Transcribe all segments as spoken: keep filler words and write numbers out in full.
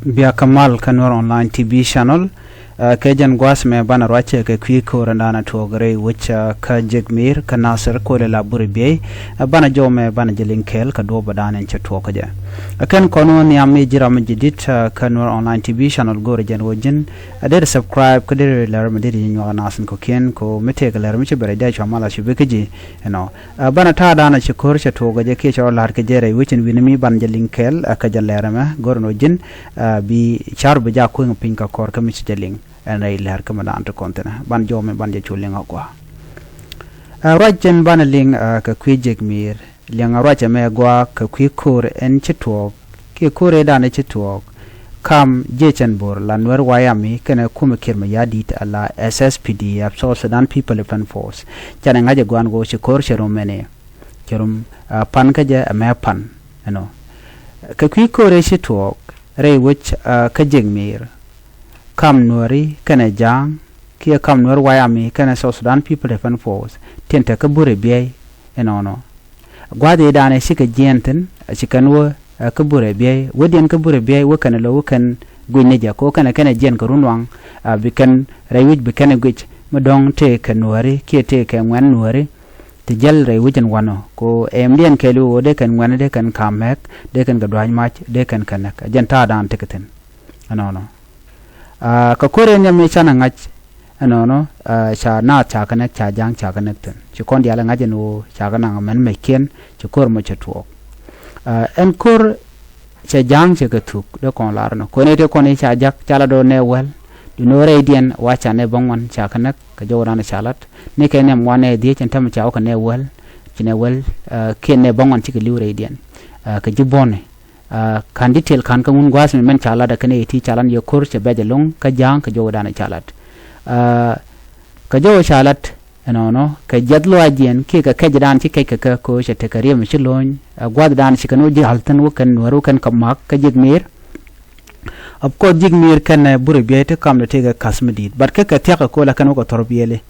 Bia kä mal kä Nuer Online T V Channel. Ɛ, kɛ jɛn gua̱a̱th mɛ banɛ ruacɛ kɛ kui̱ ko̱r ɛn da̱a̱n ɛ tuɔɔk rɛy wec, ɛ, kä Jek Mi̱i̱r kä Nasir kolɛ la Buri Biey. Ɛ, banɛ jɔw mɛ banɛ jɛ liŋ kɛɛl kɛ duɔ̱ɔ̱p ɛ da̱a̱n ɛn cɛ tuɔɔk kä jɛ. Ɛ, kɛn kɔn wä nhiam mi ji̱ ram mi ji̱ di̱t, ɛ, kä Nuer Online T V Channel go̱o̱rɛ jɛn wä ji̱n. Ɛ, deri subscribe kä deri lɛr mi deri ji̱ nyuak ɛ nath in kɔ̱kiɛn ko mi tëëk lɛr mi ci bɛ rɛy dee cua mal a cu bi kä ji̱ ɛnɔ. Ɛ, banɛ ta̱a̱ da̱a̱n ɛ ci ko̱r cɛ tuɔɔk ɛ jɛ kiɛ cɛ rɔ la̱r kɛ jɛ rɛy wec in wi̱n mi ban jɛ liŋ kɛɛl, ɛ, kä jɛ lɛr ɛmɛ go̱o̱rɛ nɔ ji̱n, ɛ, bi ca̱r bi jaak kueŋ piny kä kɔr kä mi ci jɛ liŋ. Ɛn rɛy lɛr kä mi da̱a̱n ti kɔn thi̱n ɛ ban jɔw mɛ ban jɛ cu liŋ a gua̱a̱. Ɛ, ruac jɛn banɛ liŋ, ɛ, kɛ kui̱ Jek Mi̱i̱r. Liɛŋ a ruac ɛmɛ gua̱a̱ kɛ kui̱ ko̱r ɛn ci tuɔɔk kiɛ ko̱r ëëdan ɛ ci tuɔɔk. Kam jiɛcɛn bo̱r la Nuer White Army kɛnɛ kumɛ Kiir Mayardit a la S S P D F, South Sudan People Defense Force. Canɛ ŋa̱c ɛ gua̱a̱n ɣöö ci ko̱r cɛ rom ɛn ɛ cɛ rom, ɛ, pan kä jɛ ɛmɛ pan ɛnɔ. Kɛ kui̱ ko̱r ëë ci tuɔɔk rɛy wec, ɛ, kä Jek Mi̱i̱r. Kam Nuääri kɛnɛ Ja̱a̱ŋ kiɛ kam Nuer White Army kɛnɛ South Sudan People Defense Force tin te kä Buri Biey ɛnɔnɔ. Gua̱a̱th ëëdan ɛ cikɛ jiɛɛn thi̱n, ɛ, ci kɛn wä, ɛ, kä Buri Biey, wädiɛn kä Buri Biey wä kɛn ɛ lo̱ wä kɛn guic ni jɛ ko kɛnɛ kɛnɛ jiɛɛn kɛ run waŋ, ɛ, bi kɛn rɛy wi̱c bi kɛn ɛ guic mi dɔ̱ŋ tëë kɛ Nuääri kiɛ tëë kɛ ŋuɛ̈n Nuääri. Ti jäl rɛy wi̱c ɛn wanɔ ko ɛmdiɛn kɛɛliw ɣöö dee kɛn ŋuɛ̈n dee kɛn ka̱m mɛk dee kɛn kɛ dua̱a̱c mac dee kɛn kɛ näk, ɛ jɛn ta̱a̱ da̱a̱n tekɛ thi̱n. Ɛnɔnɔ. Aa, kɛ ko̱r in yɛm i̱ canɛ ŋa̱c ɛnɔnɔ, aa, ca naath ca kɛ näk, ca Ja̱a̱ŋ ca kɛ näk thi̱n. Ci kɔn diaal ɛ ŋa̱c ɛn ɣöö ca kɛ naŋ mɛn mɛckiɛn, ci ko̱r mɔ cɛ tuɔɔk. Aa, ɛn ko̱r cɛ Ja̱a̱ŋ cɛ kɛ thuk dee kɔn lar ɛnɔ. Ko̱n ëë tëë kɔn i̱ ca jak ca la do̱r nɛ wäl. Duundɛ ɣöö rɛydiɛn wa ca nɛ bäŋuan ca kɛ näk kɛ jɔwdan ca lat. Ni kɛ nhiam wa nɛ dhiec ɛn tämɛ ca wä kɛ nɛ wäl. Ci nɛ wäl, aa, kiɛn nɛ bäŋuan cikɛ li̱w rɛydiɛn. Aa, kɛ ji̱ buɔ̱ni. Aa, ka̱n detail ka̱n kä ŋun gua̱a̱th mi mɛn ca lat ɛ kɛn ɛ ti ca lan yɛ ko̱r cɛ bɛc ɛlɔ̱ŋ kä Ja̱a̱ŋ kɛ jɔwdan ca lat. Aa, kɛ jɔw ca lat ɛnɔnɔ kɛ jiɛth lɔaacdiɛn kiɛ kɛ kɛcdan ci kɛc kɛ kɛ ko̱r cɛ tekɛ riɛm ci lo̱ny. Aa, gua̱a̱thdan ci kɛn wä ji̱ ɣa̱l thi̱n wä kɛn Nuäär wä kɛn kɛ ma̱k kä Jek Mi̱i̱r. Of course Jek Mi̱i̱r kɛn, ɛ, Buri Biey ti kamdɛ tëëkɛ ka̱th mi di̱i̱t. But kä kɛ thia̱k kɛ ko̱l ɛ kɛn wä kɛ thɔr biɛli.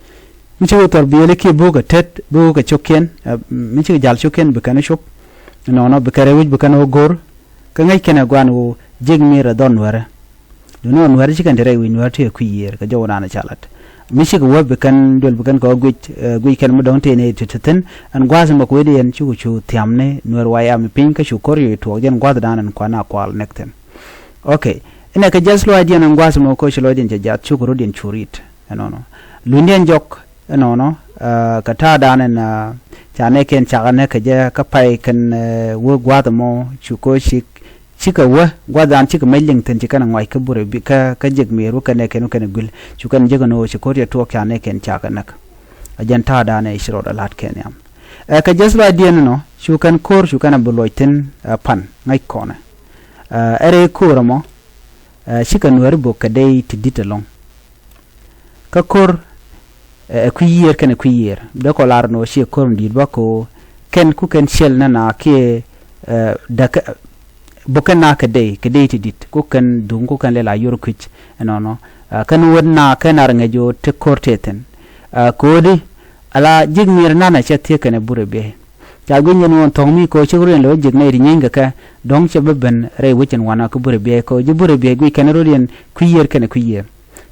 Mi cikɛ thɔr biɛli kiɛ bukɛ tet, bukɛ cio̱kiɛn, ɛ, mi cikɛ ja̱l cio̱kiɛn bi kɛn cop. Nɔnɔ bi kɛ rɛy wi̱c bi kɛn wä go̱r. Kä ŋäc kɛn ɛ gua̱n ɣöö Jek Mi̱i̱r ɛ dhɔr Nuäärä. Duundɛ ɣöö Nuäärä ci kɛn te rɛy wi̱c Nuäärä ti ɛ kui̱ yiëër kɛ jɔwdan ca lat. Mi cikɛ wä bi kɛn duël bi kɛn kɛ wä guic, ɛ, guic kɛn mi dɔ̱ŋ tëë nɛy ti te thi̱n. Ɛn gua̱a̱th ɛmɔ kɛ wecdiɛn cukɛ cu thiamni Nuäär White Army piny kä cu ko̱r yoc tuɔɔk jɛn gua̱a̱thdan ɛn kuan a kual nɛk thi̱n. Ok. Inɛ kɛ jiɛth lɔaacdiɛn ɛn gua̱a̱th ɛmɔ ko̱ ci lɔcdiɛn cɛ jiath cukɛ rɔ̱diɛn cu ri̱t. Ɛnɔnɔ. Lunydiɛn jɔk ɛnɔnɔ, aa, kɛ ta̱a̱dan ɛn, aa, ca nɛɛkiɛn cakɛ nɛk kɛ jɛ kä pay kɛn, aa, wä gua̱a̱th ɛmɔ cu ko̱ cik, cikɛ wä gua̱a̱thdan cikɛ mec liŋ thi̱n ci kɛn ɛ ŋuac kä Buri Biey kä, kä Jek Mi̱i̱r wä kɛn nɛɛkiɛn wä kɛn ɛ guil cu kɛn jek ɛn ɣöö ci ko̱r cɛ tuɔɔk ca nɛɛkiɛn cakɛ näk. Ɛ jɛn ta̱a̱dan ɛ ci rɔɔdɛ la̱t kɛ nhiam. Ɛ kɛ jiɛth lɔaacdiɛn ɛnɔ cu kɛn ko̱r cu kɛn ɛ bi luɔc thi̱n, ɛ, pan ŋäc kɔnɛ. Ɛ, ɛ rɛy ko̱r ɛmɔ, ɛ, cikɛ Nuääri bök kɛ dey ti di̱t ɛlɔ̱ŋ. Kä ko̱r, ɛ, ɛ kui̱ yiëër kɛnɛ kui̱ yiëër. Dee kɔ lar ɛn ɣöö ciɛ ko̱r mi di̱i̱t bä kɛ ɣöö kɛn ku kɛn ciɛl nana kiɛ, ɛ, däk, bök kɛn na kɛ dey, kɛ dey ti di̱t. Ku kɛn dhuŋ, ku kɛn lɛl a yor kui̱c ɛnɔnɔ. Ɛ, kɛn wät na kɛn ar ŋäc ɣöö te ko̱r tëë thi̱n. Ɛ, ko̱di, ala Jek Mi̱i̱r nanɛ cɛ thiee kɛnɛ Buri Biey. Ca gui̱ny yɛn ɣöö thɔ̱ŋ mi kɛ ɣöö cik rɔ̱diɛn lo̱ Jek nɛy ti nyieeny kɛ kɛ, dɔ̱ŋ cɛ bi ben rɛy wec ɛn wanɔ kä Buri Biey kɛ ɣöö ji̱ Buri Biey guic kɛn rɔ̱diɛn kui̱ yiëër kɛnɛ kui̱ yiëër.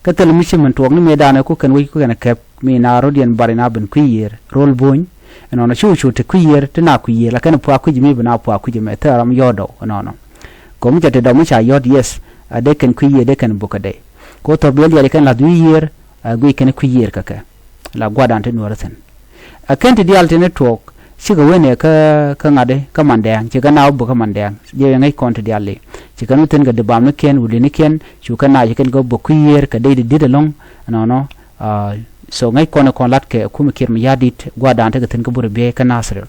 Kä thil mi ci min tuɔɔk ni mëëdan ɛ ku kɛn wec ku kɛn kɛp mi na rɔ̱diɛn bar ina ben kui̱ yiëër ro̱l bo̱ny. Ɛnɔnɔ cu cu te kui̱ yiëër ti na kui̱ yiëër la kɛn pua̱a̱k kui̱c mi bi na pua̱a̱k kui̱c ɛmɛ thil ram yɔ̱ɔ̱t dɔw ɛnɔnɔ. Kɛ ɣöö mi ca te dɔw mi ca yɔ̱t, yes, a dee kɛn kui̱ yiëër dee kɛn buk kɛ dee. Kɛ ɣöö thɔr biɛl diaal kɛn la̱th wi̱i̱ yiëër, a guic kɛn kui̱ yiëër kɛ kɛ. La gua̱dan ti Nuäärä thi̱n. Ɛ kɛn ti diaal tin i̱ tuɔɔk cikɛ wen ɛ kä, kä ŋa̱t i̱ kä Mandɛɛŋ, cikɛ na wä bök kä Mandɛɛŋ. Jɛ ɛ ŋäc kɔn ti diaal i̱ cikɛ nu thi̱n kɛ di bamnikiɛn, wulinikiɛn, cukɛ na cikɛn kɛ wä bök kui̱ yiëër kɛ dey di di̱t ɛlɔ̱ŋ. Ɛnɔnɔ. Aa, so ŋäc kɔn ɛ kɔn la̱t kɛ kumɛ Kiir Mayardit gua̱dan tekɛ thi̱n kä Buri Biey kä Nasir.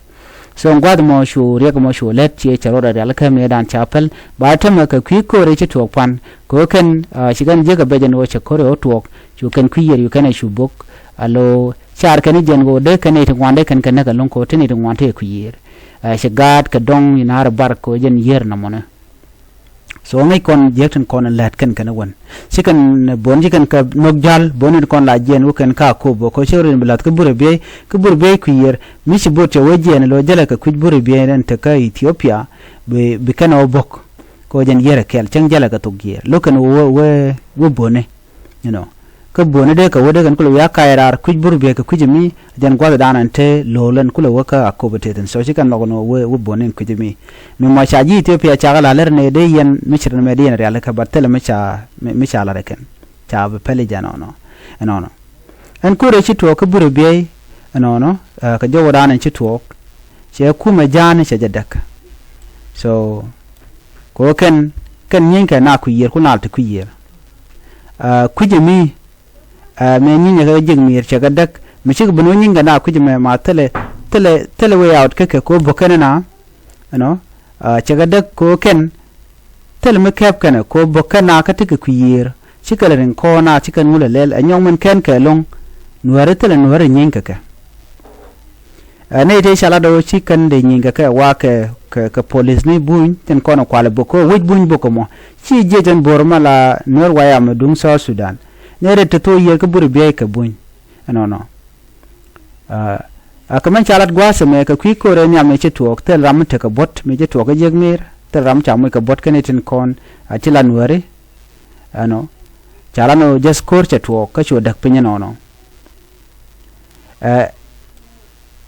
So gua̱th mɔ cu riɛk mɔ cu lät ciɛ cɛ rɔɔdɛ rial kä mëëdan ca päl. Ba tämɛ kɛ kui̱ ko̱r i̱ ci tuɔɔk pan. Kɛ ɣöö kɛn, aa, ci kɛn jiäk ɛ bɛc ɛn ɣöö cɛ ko̱r ɛ ɣöö tuɔɔk. Cu kɛn kui̱ yiëër cu kɛn ɛ cu bök. Alo, car kɛn i̱ jɛn ɣöö dee kɛn nɛy ti ŋuan dee kɛn kɛ näk ɛlɔ̱ŋ kɛ ɣöö te nɛy ti ŋuan te kɛ kui̱ yiëër. Aa, cɛ gaat kɛ dɔ̱ŋ in a rɛ bar kɛ ɣöö jɛn yiëër nɔmɔni. So ŋäc kɔn jiäk tin kɔn in lät kɛn kɛn i̱ wän. Ci kɛn buɔ̱n ci kɛn kɛ no̱k ja̱l, buɔ̱n in kɔn la jiɛn wä kɛn ka kop bä kɛ ɣöö cä rin bi la̱th kä Buri Biey, kä Buri Biey kui̱ yiëër. Mi ci bo̱o̱t cɛ wä jiɛn alo jälɛ kɛ kui̱c Buri Biey ɛn te kä Ethiopia, bi, bi kɛn ɛ wä bök. kɛ ɣöö jɛn yiër ɛ kɛl cäŋ jälɛ kɛ thok yiër lo̱k kɛn wee wee wee buɔ̱ni. You know, kä buɔ̱ni dee kɛ wä dee kɛn kulɛ wi̱i̱ a ka̱a̱c raar kui̱c bur biɛy kɛ kui̱c mi jɛn gua̱th dan ɛn te lo̱o̱l ɛn kulɛ wä kä a ko̱p ɛ tethin so ci kɛn lɔk ɛn wee wee buɔ̱ni ɛn kui̱c mi. Mi mɔ ca ji̱ Ethiopia cakɛ la lɛr ni dee yɛn mi ci rɛn mɛ dee yɛn rialikä but thilɛ mi ca mi ca lat ɛ kɛn ca bi pɛli jɛ ɛnɔnɔ ɛnɔnɔ. Ɛn ko̱rɛ ci tuɔɔk kä burɛ biey ɛnɔnɔ kɛ jɔwä dan ɛn ci tuɔɔk cɛ kumɛ ja̱a̱n cɛ jɛ däk. So kɛ ɣöö kɛn kɛn nyienkɛ na kui̱ yiër ku nal ti kui̱ yiër. Kui̱cɛ mi mɛ nyinyɛ kɛ ji̱k mi̱i̱r cɛ kɛ däk mi cikɛ ben wä nyienkɛ na kui̱cɛ mɛ ma thilɛ thilɛ thilɛ way out kä kɛ kɛ ɣöö bä kɛn ɛna ɛnɔ cɛ kɛ däk kɛ ɣöö kɛn thil mi kɛp kɛnɛ kɛ ɣöö bä kɛn na kä tekɛ kui̱ yiër cikɛ lɛ riŋ kɔɔna cikɛ ŋulɛ lɛl ɛ nyɔk min kɛn kɛ lo̱ŋ. Nuääri thilɛ nuääri nyienkɛ kɛ. Ɛ nɛy tëë ca lat ɣöö ci kɛn dee nyienkɛ kɛ wa kɛ kɛ kɛ polisni buny tin kɔn kualɛ bok kɛ wec buny bok kɛ mɔ ci jiec ɛn bo̱r mɛ la nuer wayam ɛ duŋ South Sudan. Nɛy rɛt ti thok yiër kä bur biɛy kɛ buny ɛnɔnɔ. A kɛ mɛn ca lat gua̱a̱th ɛmɛ kɛ kui̱ ko̱r ɛ nhiam ɛ ci tuɔɔk thil ram mi tekɛ buɔ̱t mi ci tuɔɔk kä jiäk mi̱i̱r thil ram ca moc kɛ buɔ̱t kɛn itin kɔn a ci la nuääri. Ɛnɔ ca lat nɔ jäth ko̱r cɛ tuɔɔk kä cu däk piny ɛnɔnɔ. Ɛ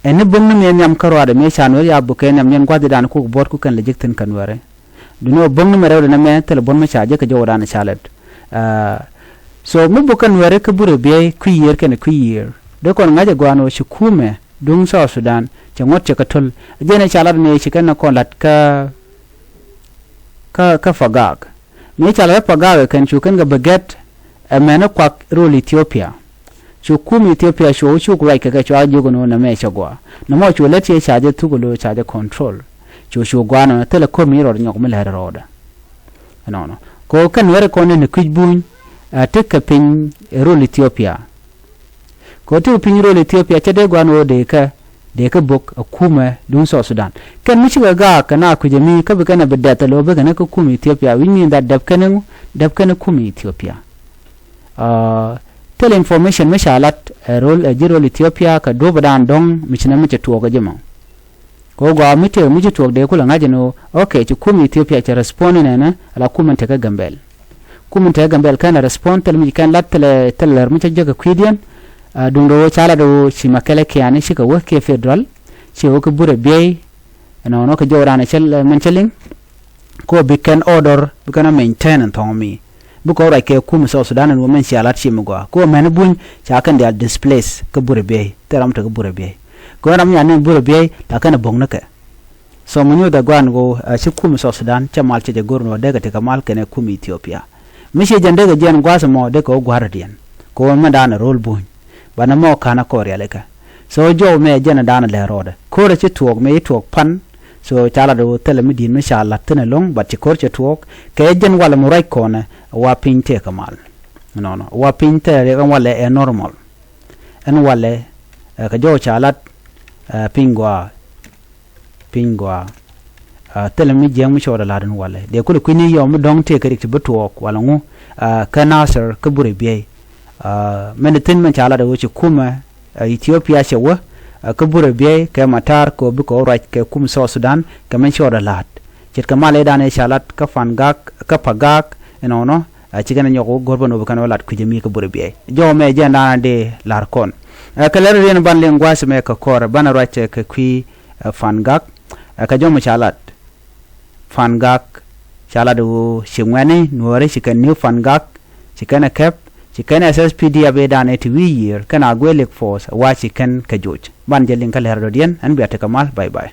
ɛn ni bo̱ŋni mëë nhiam kä ruaadɛ mëë ca nuääri ya bukɛ nhiam nyɛn gua̱thdidan kuk buɔ̱t ku kɛn lɛ ji̱k thi̱n kɛ nuääri. Duundɛ ɣöö bo̱ŋni mɛ rɛwdɛ nɛmɛ thilɛ buɔ̱n mi ca jek kɛ jɔwdan ca lɛt. So mi bukɛ nuääri kä burɛ biey kui̱ yiër kɛnɛ kui̱ yiër dee kɔn ŋa̱c ɛ gɔaa ni ɣöö ci kumɛ duŋ South Sudan cɛ ŋuɔ̱t cɛ kɛ to̱l. Jɛn ɛ ca lat ni ci kɛn ni kɔn la̱t kä kä kä Pagak. Mi ca la̱t kä Pagak ɛ kɛn cu kɛn kɛ bɛ gɛt ɛmɛn ni kuak rol Ethiopia. Cu kum Ethiopia cu cuk ruac kɛ kɛ cua jiök ɛn ɣöö nɛmɛ cɛ gɔaa nɛmɔ cu lät ciɛ ca jɛ thuk ɛ lo̱o̱ ca jɛ control. Cu cu gɔaa nɛmɛ thilɛ ko̱r mi rɔɔd nyɔk mi lɛt rɔɔdɛ. Ɛnɔnɔ kɛ ɣöö kɛn wɛr kɔn ni kui̱c buny. Ɛ tekɛ piny rol Ethiopia. Kɛ ɣöö tekɛ piny rol Ethiopia cɛ dee gɔaa ni ɣöö dee kɛ dee kɛ bok ɛ kumɛ duŋ South Sudan. Kɛn mi cikɛ gaak kɛ na kui̱c ɛmi kä bi kɛn ɛ bi dɛth ɛ lo̱o̱ bi kɛn ɛ kä kum Ethiopia wi̱c mi in that dɛp kɛn ɛ ŋu dɛp kɛn ɛ kum Ethiopia. Thil information mi ca lat ɛ rol ɛ ji̱ rol Ethiopia kɛ duɔ̱pdan dɔ̱ŋ mi ci nɛ mi cɛ tuɔɔk ɛ ji̱ mɔ. Kɛ ɣöö gɔaa mi tëë mi ci tuɔɔk dee kulɛ ŋa̱c ɛn ɣöö okay ci kum Ethiopia cɛ respond inɛnɛ ala kum in tekä Gambɛl. Kum in tekä Gambɛl kɛn a respond thil mi ci kɛn lat thilɛ thilɛ lär mi cä jek kɛ kui̱diɛn. Duundɛ ɣöö ca lat ɣöö ci Makɛlɛ Kiani cikɛ wä kiɛ federal ci wä kɛ burɛ biey. Ɛnɔnɔ kɛ jɔwdan cä mɛn cä liŋ. Kɛ ɣöö bi kɛn order bi kɛn a maintain ɛn thɔŋ mi bi kɛ ɣöö ruac kɛ kum South Sudan ɛn ɣöö mɛn cia lat ci mi gɔaa kɛ ɣöö mɛn buny ca kɛn diaal displace kä burɛ biey thil ram tekɛ burɛ biey. Kɛ ɣöö ram nya nɛn burɛ biey la kɛn a bo̱ŋ ni kɛ. So mi nyuuth ɛ guan ɣöö ɛ ci kum South Sudan cɛ mal cɛ jɛ go̱r ni ɣöö dekɛ tekɛ mal kɛnɛ kum Ethiopia. Mi ci jɛn dekɛ jiɛn gua̱a̱th ɛmɔ dekɛ ɣöö gua̱a̱r rɔ̱diɛn kɛ ɣöö mɛn daanɛ ro̱l buny. Banɛ mɔ ka̱n a kɔɔr rialikä. So jɔw mɛ jɛn daanɛ lɛ rɔɔdɛ ko̱rɛ ci tuɔɔk mɛ ci tuɔɔk pan. So ca lat ɣöö thilɛ mi di̱i̱t mi ca la̱t thi̱n ɛlɔ̱ŋ but ci ko̱r cɛ tuɔɔk kɛ jɛn walɛ mi ruac kɔnɛ. Wa piny tëëkä mal. Nɔnɔ wa piny tëëkä ɛn walɛ ɛ normal. Ɛn walɛ ɛ kɛ jɔw ca lat. Piny gɔaa. Piny gɔaa. Thilɛ mi jiɛŋ mi cɔɔdɛ la̱t in walɛ dee kulɛ kui̱ni yɔm mi dɔ̱ŋ tëëkä rik ti bi tuɔɔk walɛ ŋu. Kä Nasir kä burɛ biey. Mɛn thi̱n mɛn ca lat ɛ ɣöö ci kumɛ Ethiopia cɛ wä kä burɛ biey kɛ matar kɛ ɣöö bikɛ ɣöö ruac kɛ kum South Sudan kɛ mɛn cɔɔdɛ la̱t. Ce̱tkɛ mal ëëdan ëë ca lat kä Pangak kä Pagak. Ɛnɔnɔ ci kɛn ɛ nyɔk wä go̱r bä nööp kɛn wä lat kui̱c ɛmi kä burɛ biey jɔw mɛ jɛn daanɛ dee la̱r kɔn. Kɛ lɛr riɛn ban liŋ gua̱a̱th mɛ kɛ kɔr banɛ ruac kɛ kui̱ Pangak. Kɛ jɔw mɛ ca lat Pangak ca lat ɣöö ci ŋuɛ̈ni nuɔɔri ci kɛn ni̱w Pangak ci kɛn ɛ kɛp ci kɛn ɛ S S P D F ëëdan ëë ti wi̱i̱ yiër kɛn a guee lik force wa ci kɛn kɛ joc ban jɛ liŋ kä lɛr dɔ̱diɛn ɛn bia tekɛ mal bye bye.